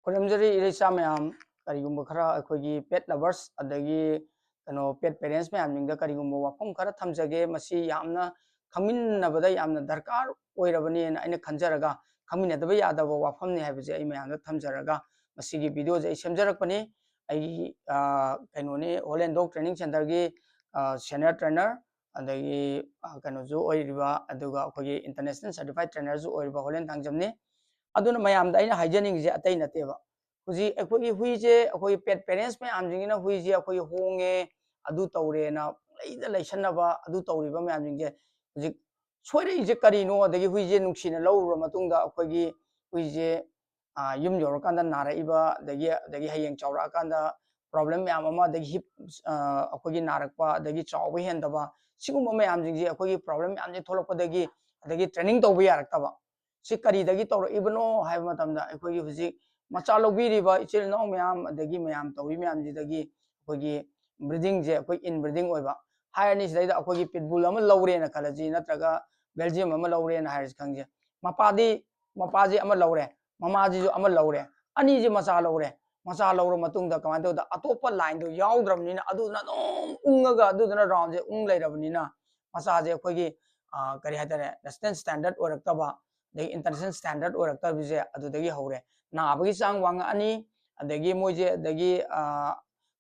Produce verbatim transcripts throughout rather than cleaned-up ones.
ꯈꯨꯔꯨꯝꯖꯔꯤ ꯏꯔꯩꯆꯥ ꯃꯌꯥꯝ, ꯀꯔꯤꯒꯨꯝꯕ ꯈꯔ ꯑꯩꯈꯣꯏꯒꯤ pet lovers ꯑꯗꯒꯤ ꯀꯩꯅꯣ pet parents ꯃꯌꯥꯝꯁꯤꯡꯗ ꯀꯔꯤꯒꯨꯝꯕ ꯋꯥꯐꯝ ꯈꯔ ꯊꯝꯖꯒꯦ꯫ ꯃꯁꯤ ꯌꯥꯝꯅ ꯈꯪꯃꯤꯟꯅꯕꯗ ꯌꯥꯝꯅ ꯗꯔꯀꯥꯔ ꯑꯣꯏꯔꯕꯅꯦꯅ ꯑꯩꯅ ꯈꯟꯖꯔꯒ, ꯈꯪꯃꯤꯟꯅꯗꯕ ꯌꯥꯗꯕ ꯋꯥꯐꯝꯅꯤ ꯍꯥꯏꯕꯁꯦ ꯑꯩ ꯃꯌꯥꯝꯗ ꯊꯝꯖꯔꯒ ꯃꯁꯤꯒꯤ video ꯁꯦ ꯑꯩ ꯁꯦꯝꯖꯔꯛꯄꯅꯤ꯫ ꯑꯩꯒꯤ, ꯑ, ꯀꯩꯅꯣꯅꯤ, Holland Dog Training Centre ꯒꯤ, ꯑ, senior trainer, ꯑꯗꯒꯤ, ꯑ, ꯀꯩꯅꯣꯁꯨ ꯑꯣꯏꯔꯤꯕ, ꯑꯗꯨꯒ ꯑꯩꯈꯣꯏꯒꯤ international certified trainer ꯁꯨ ꯑꯣꯏꯔꯤꯕ ꯍꯣꯂꯦꯟ ꯊꯥꯡꯖꯝꯅꯤ꯫ ꯑꯗꯨꯅ ꯃꯌꯥꯝꯗ ꯑꯩꯅ ꯍꯥꯏꯖꯅꯤꯡꯉꯤꯁꯦ ꯑꯇꯩ ꯅꯠꯇꯦꯕ꯫ ꯍꯧꯖꯤꯛ ꯑꯩꯈꯣꯏꯒꯤ ꯍꯨꯏꯁꯦ, ꯑꯩꯈꯣꯏꯒꯤ pet parents ꯃꯌꯥꯝꯁꯤꯡꯁꯤꯅ ꯍꯨꯏꯁꯦ ꯑꯩꯈꯣꯏꯒꯤ ꯍꯣꯡꯉꯦ, ꯑꯗꯨ ꯇꯧꯔꯦꯅ ꯂꯩꯗ ꯂꯩꯁꯟꯅꯕ, ꯑꯗꯨ ꯇꯧꯔꯤꯕ ꯃꯌꯥꯝꯁꯤꯡꯁꯦ ꯍꯧꯖꯤꯛ ꯁꯣꯏꯔꯛꯏꯁꯦ ꯀꯔꯤꯅꯣ? ꯑꯗꯒꯤ ꯍꯨꯏꯁꯦ ꯅꯨꯡꯁꯤꯅ ꯂꯧꯔꯨꯔ ꯃꯇꯨꯡꯗ ꯑꯩꯈꯣꯏꯒꯤ ꯍꯨꯏꯁꯦ, ꯑ, ꯌꯨꯝ ꯌꯧꯔꯀꯥꯟꯗ ꯅꯥꯔꯛꯏꯕ, ꯑꯗꯒꯤ, ꯑꯗꯒꯤ ꯍꯌꯦꯡ ꯆꯥꯎꯔꯛꯑꯀꯥꯟꯗ problem ꯃꯌꯥꯝ ꯑꯃ, ꯑꯗꯒꯤ ꯍꯤꯞ-, ꯑ, ꯑꯩꯈꯣꯏꯒꯤ ꯅꯥꯔꯛꯄ, ꯑꯗꯒꯤ ꯆꯥꯎꯕ ꯍꯦꯟꯗꯕ, ꯁꯤꯒꯨꯝꯕ ꯃꯌꯥꯝꯁꯤꯡꯁꯦ ꯑꯩꯈꯣꯏꯒꯤ problem ꯃꯌꯥꯝꯁꯦ ꯊꯣꯛꯂꯛꯄꯗꯒꯤ, ꯑꯗꯒꯤ training ꯇꯧꯕ ꯌꯥꯔꯛꯇꯕ꯫ ꯁꯤ ꯀꯔꯤꯗꯒꯤ ꯇꯧꯔꯛꯏꯕꯅꯣ ꯍꯥꯏꯕ ꯃꯇꯝꯗ, ꯑꯩꯈꯣꯏꯒꯤ ꯍꯧꯖꯤꯛ ꯃꯆꯥ ꯂꯧꯕꯤꯔꯤꯕ ꯏꯆꯤꯜ ꯏꯅꯥꯎ ꯃꯌꯥꯝ, ꯑꯗꯒꯤ ꯃꯌꯥꯝ ꯇꯧꯔꯤ ꯃꯌꯥꯝꯁꯤꯗꯒꯤ ꯑꯩꯈꯣꯏꯒꯤ breeding ꯁꯦ ꯑꯩꯈꯣꯏ inbreeding ꯑꯣꯏꯕ ꯍꯥꯏꯔꯅꯤ꯫ ꯁꯤꯗꯩꯗ ꯑꯩꯈꯣꯏꯒꯤ pit bull ꯑꯃ ꯂꯧꯔꯦꯅ ꯈꯜꯂꯁꯤ, ꯅꯠꯇ꯭ꯔꯒ Belgium ꯑꯃ ꯂꯧꯔꯦꯅ ꯍꯥꯏꯔꯁꯤ ꯈꯪꯁꯦ꯫ ꯃꯄꯥꯗꯤ, ꯃꯄꯥꯁꯤ ꯑꯃ ꯂꯧꯔꯦ, ꯃꯃꯥꯁꯤꯁꯨ ꯑꯃ ꯂꯧꯔꯦ, ꯑꯅꯤꯁꯤ ꯃꯆꯥ ꯂꯧꯔꯦ꯫ ꯃꯆꯥ ꯂꯧꯔ ꯃꯇꯨꯡꯗ ꯀꯃꯥꯏꯅ ꯇꯧꯗ, ꯑꯇꯣꯞꯄ line ꯗꯣ ꯌꯥꯎꯗ꯭ꯔꯕꯅꯤꯅ ꯑꯗꯨꯗꯨꯅ ꯑꯗꯨꯝ ꯎꯪꯉꯒ ꯑꯗꯨꯗꯨꯅ round ꯁꯦ ꯎꯪ ꯂꯩꯔꯕꯅꯤꯅ ꯃꯆꯥꯁꯦ ꯑꯩꯈꯣꯏꯒꯤ, ꯑ, ꯀꯔꯤ ꯍꯥꯏꯇꯥꯔꯦ, national standard ꯑꯣꯏꯔꯛꯇꯕ, ꯑꯗꯒꯤ international standard ꯑꯣꯏꯔꯛꯇꯕꯁꯦ ꯑꯗꯨꯗꯒꯤ ꯍꯧꯔꯦ꯫ ꯅꯥꯕꯒꯤ ꯆꯥꯡ ꯋꯥꯡꯉꯛꯑꯅꯤ, ꯑꯗꯒꯤ ꯃꯣꯏꯁꯦ, ꯑꯗꯒꯤ, ꯑ,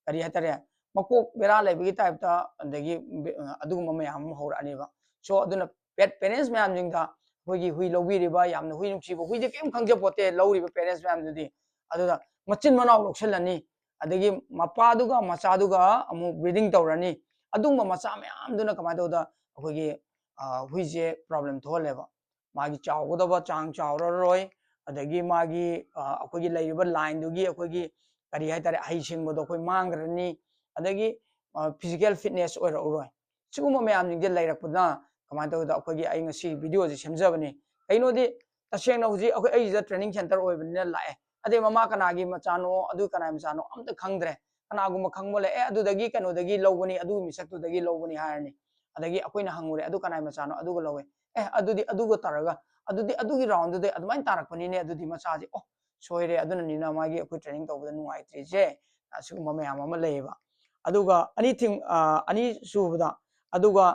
ꯀꯔꯤ ꯍꯥꯏꯇꯥꯔꯦ, ꯃꯀꯣꯛ ꯕꯦꯔꯥ ꯂꯩꯕꯒꯤ type ꯇ, ꯑꯗꯒꯤ ꯕꯦ-, ꯑ, ꯑꯗꯨꯒꯨꯝꯕ ꯃꯌꯥꯝ ꯑꯃ ꯍꯧꯔꯛꯑꯅꯦꯕ꯫ So ꯑꯗꯨꯅ pet parents ꯃꯌꯥꯝꯁꯤꯡꯗ, ꯑꯩꯈꯣꯏꯒꯤ ꯍꯨꯏ ꯂꯧꯕꯤꯔꯤꯕ, ꯌꯥꯝꯅ ꯍꯨꯏ ꯅꯨꯡꯁꯤꯕ, ꯍꯨꯏꯁꯦ ꯀꯔꯤꯝ ꯈꯪꯖꯄꯣꯠꯇꯦ ꯂꯧꯔꯤꯕ parents ꯃꯌꯥꯝꯗꯨꯗꯤ, ꯑꯗꯨꯗ ꯃꯆꯤꯟ ꯃꯅꯥꯎ ꯂꯧꯁꯤꯜꯂꯅꯤ, ꯑꯗꯒꯤ ꯃꯄꯥꯗꯨꯒ ꯃꯆꯥꯗꯨꯒ ꯑꯃꯨꯛ breeding ꯇꯧꯔꯅꯤ꯫ ꯑꯗꯨꯒꯨꯝꯕ ꯃꯆꯥ ꯃꯌꯥꯝꯗꯨꯅ ꯀꯃꯥꯏꯅ ꯇꯧꯗ ꯑꯩꯈꯣꯏꯒꯤ, ꯑ, ꯍꯨꯏꯁꯦ problem ꯊꯣꯛꯍꯜꯂꯦꯕ꯫ ꯃꯥꯒꯤ ꯆꯥꯎꯒꯗꯕ ꯆꯥꯡ ꯆꯥꯎꯔꯔꯣꯏ, ꯑꯗꯒꯤ ꯃꯥꯒꯤ, ꯑ, ꯑꯩꯈꯣꯏꯒꯤ ꯂꯩꯔꯤꯕ line ꯗꯨꯒꯤ ꯑꯩꯈꯣꯏꯒꯤ ꯀꯔꯤ ꯍꯥꯏꯇꯥꯔꯦ, ꯍꯩꯁꯤꯡꯕꯗꯣ ꯑꯩꯈꯣꯏ ꯃꯥꯡꯈ꯭ꯔꯅꯤ, ꯑꯗꯒꯤ, ꯑ, physical fitness ꯑꯣꯏꯔꯛꯑꯔꯣꯏ꯫ ꯁꯤꯒꯨꯝꯕ ꯃꯌꯥꯝꯁꯤꯡꯁꯦ ꯂꯩꯔꯛꯄꯗ ꯀꯃꯥꯏꯅ ꯇꯧꯒꯦꯗ, ꯑꯩꯈꯣꯏꯒꯤ ꯑꯩ ꯉꯁꯤ video ꯁꯦ ꯁꯦꯝꯖꯕꯅꯤ꯫ ꯀꯩꯅꯣꯗꯤ, ꯇꯁꯦꯡꯅ ꯍꯧꯖꯤꯛ ꯑꯩꯈꯣꯏ, ꯑꯩꯁꯤꯗ training centre ꯑꯣꯏꯕꯅꯤꯅ ꯂꯥꯛꯑꯦ, ꯑꯗꯩ ꯃꯃꯥ ꯀꯅꯥꯒꯤ ꯃꯆꯥꯅꯣ, ꯑꯗꯨ ꯀꯅꯥꯒꯤ ꯃꯆꯥꯅꯣ ꯑꯝꯇ ꯈꯪꯗ꯭ꯔꯦ꯫ ꯀꯅꯥꯒꯨꯝꯕ ꯈꯪꯕ ꯂꯩ, "ꯑꯦ, ꯑꯗꯨꯗꯒꯤ ꯀꯩꯅꯣꯗꯒꯤ ꯂꯧꯕꯅꯤ, ꯑꯗꯨꯒꯤ ꯃꯤꯁꯛꯇꯨꯗꯒꯤ ꯂꯧꯕꯅꯤ" ꯍꯥꯏꯔꯅꯤ꯫ ꯑꯗꯒꯤ ꯑꯩꯈꯣꯏꯅ ꯍꯪꯉꯨꯔꯦ, "ꯑꯗꯨ ꯀꯅꯥꯒꯤ ꯃꯆꯥꯅꯣ?" "ꯑꯗꯨꯒ ꯂꯧꯋꯦ"꯫ "ꯑꯦ, ꯑꯗꯨꯗꯤ ꯑꯗꯨꯒ ꯇꯧꯔꯒ, ꯑꯗꯨꯗꯤ ꯑꯗꯨꯒꯤ round ꯗꯨꯗꯩ ꯑꯗꯨꯃꯥꯏꯅ ꯇꯥꯔꯛꯄꯅꯤꯅꯦ, ꯑꯗꯨꯗꯤ ꯃꯆꯥꯁꯦ"꯫ ꯑꯣ, ꯁꯣꯏꯔꯦ, ꯑꯗꯨꯅꯅꯤꯅ ꯃꯥꯒꯤ ꯑꯩꯈꯣꯏ training ꯇꯧꯕꯗ ꯅꯨꯡꯉꯥꯏꯇ꯭ꯔꯤꯁꯦ꯫ ꯑꯁꯤꯒꯨꯝꯕ ꯃꯌꯥꯝ ꯑꯃ ꯂꯩꯌꯦꯕ꯫ ꯑꯗꯨꯒ ꯑꯅꯤ ꯊꯤꯡ ꯑꯅꯤ ꯁꯨꯕꯗ, ꯑꯗꯨꯒ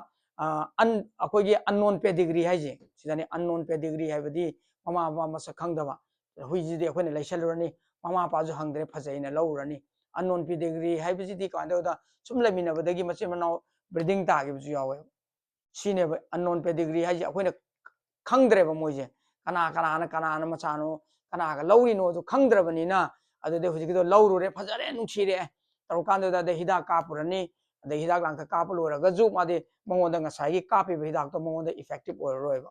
ꯑ, ꯑꯟ ꯑꯩꯈꯣꯏꯒꯤ unknown pedigree ꯍꯥꯏꯁꯦ ꯁꯤꯗꯅꯤ꯫ Unknown pedigree ꯍꯥꯏꯕꯗꯤ ꯃꯃꯥ ꯃꯄꯥ ꯃꯁꯛ ꯈꯪꯗꯕ ꯍꯨꯏꯁꯤꯗꯤ ꯑꯩꯈꯣꯏꯅ ꯂꯩꯁꯜꯂꯨꯔꯅꯤ, ꯃꯃꯥ ꯃꯄꯥꯁꯨ ꯍꯪꯗ꯭ꯔꯦ, ꯐꯖꯩꯅ ꯂꯧꯔꯨꯔꯅꯤ꯫ Unknown pedigree ꯍꯥꯏꯕꯁꯤꯗꯤ ꯀꯃꯥꯏꯅ ꯇꯧꯗ, ꯁꯨꯝ ꯂꯩꯃꯤꯟꯅꯕꯗꯒꯤ ꯃꯆꯤꯟ ꯃꯅꯥꯎ breeding ꯇꯥꯈꯤꯕꯁꯨ ꯌꯥꯎꯋꯦꯕ꯫ ꯁꯤꯅꯦꯕ unknown pedigree ꯍꯥꯏꯁꯦ꯫ ꯑꯩꯈꯣꯏꯅ ꯈꯪꯗ꯭ꯔꯦꯕ ꯃꯣꯏꯁꯦ, ꯀꯅꯥ ꯀꯅꯥꯅ ꯀꯅꯥꯅ ꯃꯆꯥꯅꯣ, ꯀꯅꯥꯒ ꯂꯧꯔꯤꯅꯣ ꯑꯗꯨ ꯈꯪꯗ꯭ꯔꯕꯅꯤꯅ꯫ ꯑꯗꯨꯗꯤ ꯍꯧꯖꯤꯛꯀꯤꯗꯣ ꯂꯧꯔꯨꯔꯦ, ꯐꯖꯔꯦ, ꯅꯨꯡꯁꯤꯔꯦ ꯇꯧꯔꯀꯥꯟꯗꯨꯗ ꯑꯗꯩ ꯍꯤꯗꯥꯛ ꯀꯥꯞꯄꯨꯔꯅꯤ꯫ ꯑꯗꯩ ꯍꯤꯗꯥꯛ ꯂꯥꯡꯊꯛ ꯀꯥꯞꯄ ꯂꯣꯏꯔꯒꯁꯨ ꯃꯥꯗꯤ ꯃꯉꯣꯟꯗ ꯉꯁꯥꯏꯒꯤ ꯀꯥꯞꯄꯤꯕ ꯍꯤꯗꯥꯛꯇꯣ ꯃꯉꯣꯟꯗ effective ꯑꯣꯏꯔꯔꯣꯏꯕ꯫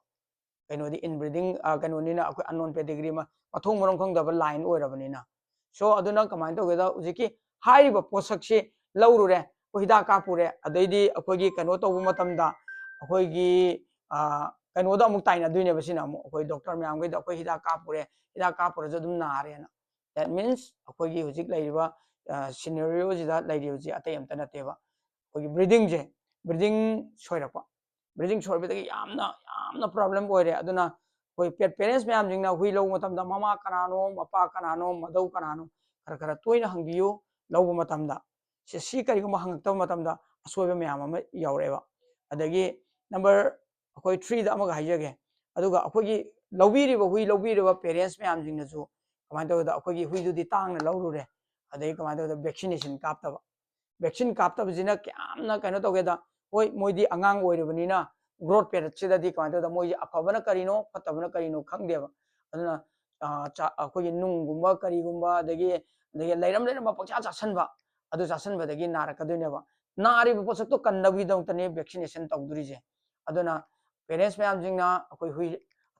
ꯀꯩꯅꯣꯗꯤ inbreeding, ꯑ, ꯀꯩꯅꯣꯅꯤꯅ, ꯑꯩꯈꯣꯏ unknown pedigree ꯑꯃ, ꯃꯊꯣꯡ ꯃꯔꯝ ꯈꯪꯗꯕ line ꯑꯣꯏꯔꯕꯅꯤꯅ꯫ So ꯑꯗꯨꯅ ꯀꯃꯥꯏꯅ ꯇꯧꯒꯦꯗ, ꯍꯧꯖꯤꯛꯀꯤ ꯍꯥꯏꯔꯤꯕ ꯄꯣꯠꯁꯛꯁꯤ ꯂꯧꯔꯨꯔꯦ, ꯑꯩꯈꯣꯏ ꯍꯤꯗꯥꯛ ꯀꯥꯞꯄꯨꯔꯦ, ꯑꯗꯩꯗꯤ ꯑꯩꯈꯣꯏꯒꯤ ꯀꯩꯅꯣ ꯇꯧꯕ ꯃꯇꯝꯗ ꯑꯩꯈꯣꯏꯒꯤ, ꯑ, ꯀꯩꯅꯣꯗ ꯑꯃꯨꯛ ꯇꯥꯏꯅꯗꯣꯏꯅꯦꯕ꯫ ꯁꯤꯅ ꯑꯃꯨꯛ ꯑꯩꯈꯣꯏ doctor ꯃꯌꯥꯝꯈꯩꯗ ꯑꯩꯈꯣꯏ ꯍꯤꯗꯥꯛ ꯀꯥꯞꯄꯨꯔꯦ, ꯍꯤꯗꯥꯛ ꯀꯥꯞꯄꯨꯔꯁꯨ ꯑꯗꯨꯝ ꯅꯥꯔꯦꯅ꯫ That means ꯑꯩꯈꯣꯏꯒꯤ ꯍꯧꯖꯤꯛ ꯂꯩꯔꯤꯕ, ꯑ, scenario ꯁꯤꯗ ꯂꯩꯔꯤꯕꯁꯤ ꯑꯇꯩ ꯑꯝꯇ ꯅꯠꯇꯦꯕ꯫ ꯑꯩꯈꯣꯏꯒꯤ breeding ꯁꯦ, breeding ꯁꯣꯏꯔꯛꯄ꯫ Breeding ꯁꯣꯏꯕꯗꯒꯤ ꯌꯥꯝꯅ, ꯌꯥꯝꯅ problem ꯑꯣꯏꯔꯦ꯫ ꯑꯗꯨꯅ ꯑꯩꯈꯣꯏ pet parents ꯃꯌꯥꯝꯁꯤꯡꯅ ꯍꯨꯏ ꯂꯧꯕ ꯃꯇꯝꯗ ꯃꯃꯥ ꯀꯅꯥꯅꯣ, ꯃꯄꯥ ꯀꯅꯥꯅꯣ, ꯃꯗꯧ ꯀꯅꯥꯅꯣ, ꯈꯔ ꯈꯔ ꯇꯣꯏꯅ ꯍꯪꯕꯤꯌꯨ꯫ ꯂꯧꯕ ꯃꯇꯝꯗ ꯁꯤ, ꯁꯤ ꯀꯔꯤꯒꯨꯝꯕ ꯍꯪꯉꯛꯇꯕ ꯃꯇꯝꯗ ꯑꯁꯣꯏꯕ ꯃꯌꯥꯝ ꯑꯃ ꯌꯥꯎꯔꯛꯑꯦꯕ꯫ ꯑꯗꯒꯤ number ꯑꯩꯈꯣꯏ three ꯗ ꯑꯃꯒ ꯍꯥꯏꯖꯒꯦ꯫ ꯑꯗꯨꯒ ꯑꯩꯈꯣꯏꯒꯤ ꯂꯧꯕꯤꯔꯤꯕ, ꯍꯨꯏ ꯂꯧꯕꯤꯔꯤꯕ parents ꯃꯌꯥꯝꯁꯤꯡꯅꯁꯨ ꯀꯃꯥꯏꯅ ꯇꯧꯒꯦꯗ, ꯑꯩꯈꯣꯏꯒꯤ ꯍꯨꯏꯗꯨꯗꯤ ꯇꯥꯡꯅ ꯂꯧꯔꯨꯔꯦ, ꯑꯗꯩ ꯀꯃꯥꯏꯅ ꯇꯧꯒꯦꯗ, vaccination ꯀꯥꯞꯇꯕ꯫ Vaccine ꯀꯥꯞꯇꯕꯁꯤꯅ ꯀꯌꯥꯝꯅ ꯀꯩꯅꯣ ꯇꯧꯒꯦꯗ, ꯍꯣꯏ, ꯃꯣꯏꯗꯤ ꯑꯉꯥꯡ ꯑꯣꯏꯔꯤꯕꯅꯤꯅ growth period ꯁꯤꯗꯗꯤ ꯀꯃꯥꯏꯅ ꯇꯧꯒꯦꯗ, ꯃꯣꯏꯁꯦ ꯑꯐꯕꯅ ꯀꯔꯤꯅꯣ, ꯐꯠꯇꯕꯅ ꯀꯔꯤꯅꯣ ꯈꯪꯗꯦꯕ꯫ ꯑꯗꯨꯅ, ꯑ, ꯆꯥ-, ꯑꯩꯈꯣꯏꯒꯤ ꯅꯨꯡꯒꯨꯝꯕ ꯀꯔꯤꯒꯨꯝꯕ, ꯑꯗꯒꯤ, ꯑꯗꯒꯤ ꯂꯩꯔꯝ ꯂꯩꯔꯝꯕ ꯄꯪꯆꯥ ꯆꯥꯁꯟꯕ, ꯑꯗꯨ ꯆꯥꯁꯟꯕꯗꯒꯤ ꯅꯥꯔꯛꯀꯗꯣꯏꯅꯦꯕ꯫ ꯅꯥꯔꯤꯕ ꯄꯣꯠꯁꯛꯇꯣ ꯀꯟꯅꯕꯒꯤꯗꯃꯛꯇꯅꯦ vaccination ꯇꯧꯗꯣꯔꯤꯁꯦ꯫ ꯑꯗꯨꯅ parents ꯃꯌꯥꯝꯁꯤꯡꯅ ꯑꯩꯈꯣꯏ ꯍꯨꯏ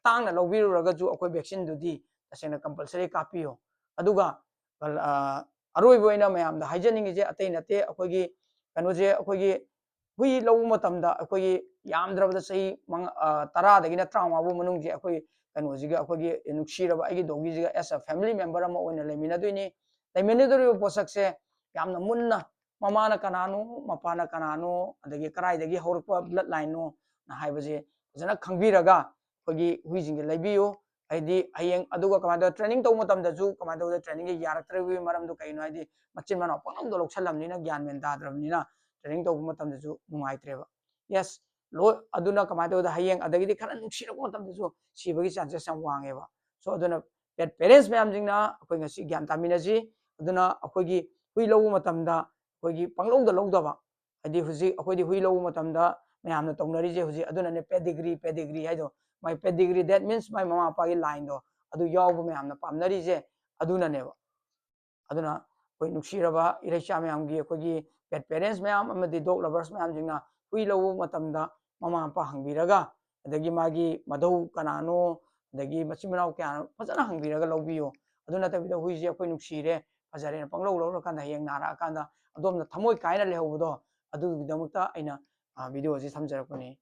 ꯇꯥꯡꯅ ꯂꯧꯕꯤꯔꯨꯔꯒꯁꯨ ꯑꯩꯈꯣꯏ vaccine ꯗꯨꯗꯤ ꯇꯁꯦꯡꯅ compulsory ꯀꯥꯞꯄꯤꯌꯨ꯫ ꯑꯗꯨꯒ, ꯑ, ꯑꯔꯣꯏꯕ ꯑꯣꯏꯅ ꯃꯌꯥꯝꯗ ꯍꯥꯏꯖꯅꯤꯡꯉꯤꯁꯦ ꯑꯇꯩ ꯅꯠꯇꯦ, ꯑꯩꯈꯣꯏꯒꯤ ꯀꯩꯅꯣꯁꯦ, ꯑꯩꯈꯣꯏꯒꯤ ꯍꯨꯏ ꯂꯧꯕ ꯃꯇꯝꯗ ꯑꯩꯈꯣꯏꯒꯤ ꯌꯥꯝꯗ꯭ꯔꯕꯗ ꯆꯍꯤ ꯃꯉꯥ, ꯑ, ꯇꯔꯥꯗꯒꯤꯅ ꯇꯔꯥꯃꯉꯥ ꯐꯥꯎ ꯃꯅꯨꯡꯁꯦ ꯑꯩꯈꯣꯏ ꯀꯩꯅꯣꯁꯤꯒ, ꯑꯩꯈꯣꯏꯒꯤ ꯅꯨꯡꯁꯤꯔꯕ ꯑꯩꯒꯤ doggy ꯁꯤꯒ as a family member ꯑꯃ ꯑꯣꯏꯅ ꯂꯩꯃꯤꯟꯅꯗꯣꯏꯅꯤ꯫ ꯂꯩꯃꯤꯟꯅꯗꯧꯔꯤꯕ ꯄꯣꯠꯁꯛꯁꯦ ꯌꯥꯝꯅ ꯃꯨꯟꯅ, ꯃꯃꯥꯅ ꯀꯅꯥꯅꯣ, ꯃꯄꯥꯅ ꯀꯅꯥꯅꯣ, ꯑꯗꯒꯤ ꯀꯗꯥꯏꯗꯒꯤ ꯍꯧꯔꯛꯄ blood line ꯅꯣ ꯍꯥꯏꯕꯁꯦ ꯐꯖꯅ ꯈꯪꯕꯤꯔꯒ ꯑꯩꯈꯣꯏꯒꯤ ꯍꯨꯏꯁꯤꯡꯁꯦ ꯂꯩꯕꯤꯌꯨ꯫ ꯍꯥꯏꯗꯤ ꯍꯌꯦꯡ ꯑꯗꯨꯒ ꯀꯃꯥꯏꯅ ꯇꯧ, training ꯇꯧꯕ ꯃꯇꯝꯗꯁꯨ ꯀꯃꯥꯏꯅ ꯇꯧꯗ, trainingꯒꯤ ꯌꯥꯔꯛꯇ꯭ꯔꯤꯕꯒꯤ ꯃꯔꯝꯗꯣ ꯀꯩꯅꯣ ꯍꯥꯏꯗꯤ ꯃꯆꯤꯟ ꯃꯅꯥꯎ ꯄꯪꯂꯧꯗ ꯂꯧꯁꯜꯂꯝꯅꯤꯅ ꯒ꯭ꯌꯥꯟ ꯃꯦꯟ ꯇꯥꯗ꯭ꯔꯕꯅꯤꯅ training ꯇꯧꯕ ꯃꯇꯝꯗꯁꯨ ꯅꯨꯡꯉꯥꯏꯇ꯭ꯔꯦꯕ꯫ Yes, ꯂꯣꯏ꯫ ꯑꯗꯨꯅ ꯀꯃꯥꯏꯅ ꯇꯧꯗ, ꯍꯌꯦꯡ ꯑꯗꯒꯤꯗꯤ ꯈꯔ ꯅꯨꯡꯁꯤꯔꯛꯄ ꯃꯇꯝꯗꯁꯨ ꯁꯤꯕꯒꯤ chances ꯌꯥꯝ ꯋꯥꯡꯉꯦꯕ꯫ So ꯑꯗꯨꯅ parents ꯃꯌꯥꯝꯁꯤꯡꯅ ꯑꯩꯈꯣꯏ ꯉꯁꯤ ꯒ꯭ꯌꯥꯟ ꯇꯥꯃꯤꯟꯅꯁꯤ꯫ ꯑꯗꯨꯅ ꯑꯩꯈꯣꯏꯒꯤ ꯍꯨꯏ ꯂꯧꯕ ꯃꯇꯝꯗ ꯑꯩꯈꯣꯏꯒꯤ ꯄꯪꯂꯧꯗ ꯂꯧꯗꯕ, ꯍꯥꯏꯗꯤ ꯍꯧꯖꯤꯛ ꯑꯩꯈꯣꯏꯗꯤ ꯍꯨꯏ ꯂꯧꯕ ꯃꯇꯝꯗ ꯃꯌꯥꯝꯅ ꯇꯧꯅꯔꯤꯁꯦ ꯍꯧꯖꯤꯛ ꯑꯗꯨꯅꯅꯦ, pedigree, pedigree ꯍꯥꯏꯗꯣ꯫ My pedigree, that means my ꯃꯃꯥ ꯃꯄꯥꯒꯤ lineꯗꯣ ꯑꯗꯨ ꯌꯥꯎꯕ ꯃꯌꯥꯝꯅ ꯄꯥꯝꯅꯔꯤꯁꯦ ꯑꯗꯨꯅꯅꯦꯕ꯫ ꯑꯗꯨꯅ ꯑꯩꯈꯣꯏ ꯅꯨꯡꯁꯤꯔꯕ ꯏꯔꯩꯆꯥ ꯃꯌꯥꯝꯒꯤ, ꯑꯩꯈꯣꯏꯒꯤ pet parents ꯃꯌꯥꯝ ꯑꯃꯗꯤ dog lovers ꯃꯌꯥꯝꯁꯤꯡꯅ ꯍꯨꯏ ꯂꯧꯕ ꯃꯇꯝꯗ ꯃꯃꯥ ꯃꯄꯥ ꯍꯪꯕꯤꯔꯒ, ꯑꯗꯒꯤ ꯃꯥꯒꯤ ꯃꯙꯧ ꯀꯅꯥꯅꯣ, ꯑꯗꯒꯤ ꯃꯆꯤꯟ ꯃꯅꯥꯎ ꯀꯌꯥꯅꯣ ꯐꯖꯅ ꯍꯪꯕꯤꯔꯒ ꯂꯧꯕꯤꯌꯨ꯫ ꯑꯗꯨ ꯅꯠꯇꯕꯤꯗ ꯍꯨꯏꯁꯦ ꯑꯩꯈꯣꯏ ꯅꯨꯡꯁꯤꯔꯦ, ꯐꯖꯔꯦꯅ ꯄꯪꯂꯧ ꯂꯧꯔꯀꯥꯟꯗ ꯍꯌꯦꯡ ꯅꯥꯔꯛꯑꯀꯥꯟꯗ ꯑꯗꯣꯝꯅ ꯊꯃꯣꯏ ꯀꯥꯏꯅ ꯂꯩꯍꯧꯕꯗꯣ, ꯑꯗꯨꯒꯤꯗꯃꯛꯇ ꯑꯩꯅ, ꯑ, video ꯑꯁꯤ ꯊꯝꯖꯔꯛꯄꯅꯤ꯫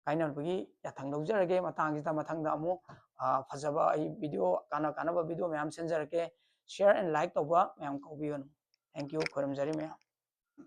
ꯀꯥꯏꯅꯕꯒꯤ ꯌꯥꯊꯪ ꯂꯧꯖꯔꯒꯦ꯫ ꯃꯇꯥꯡꯁꯤꯗ ꯃꯊꯪꯗ ꯑꯃꯨꯛ, ꯑ, ꯐꯖꯕ ꯑꯩ video, ꯀꯥꯟꯅ ꯀꯥꯟꯅꯕ video ꯃꯌꯥꯝ ꯁꯦꯝꯖꯔꯛꯀꯦ꯫ Share and like ꯇꯧꯕ ꯃꯌꯥꯝ ꯀꯥꯎꯕꯤꯒꯅꯨ꯫ Thank you꯫ ꯈꯣꯏꯔꯝꯖꯔꯤ ꯃꯌꯥꯝ꯫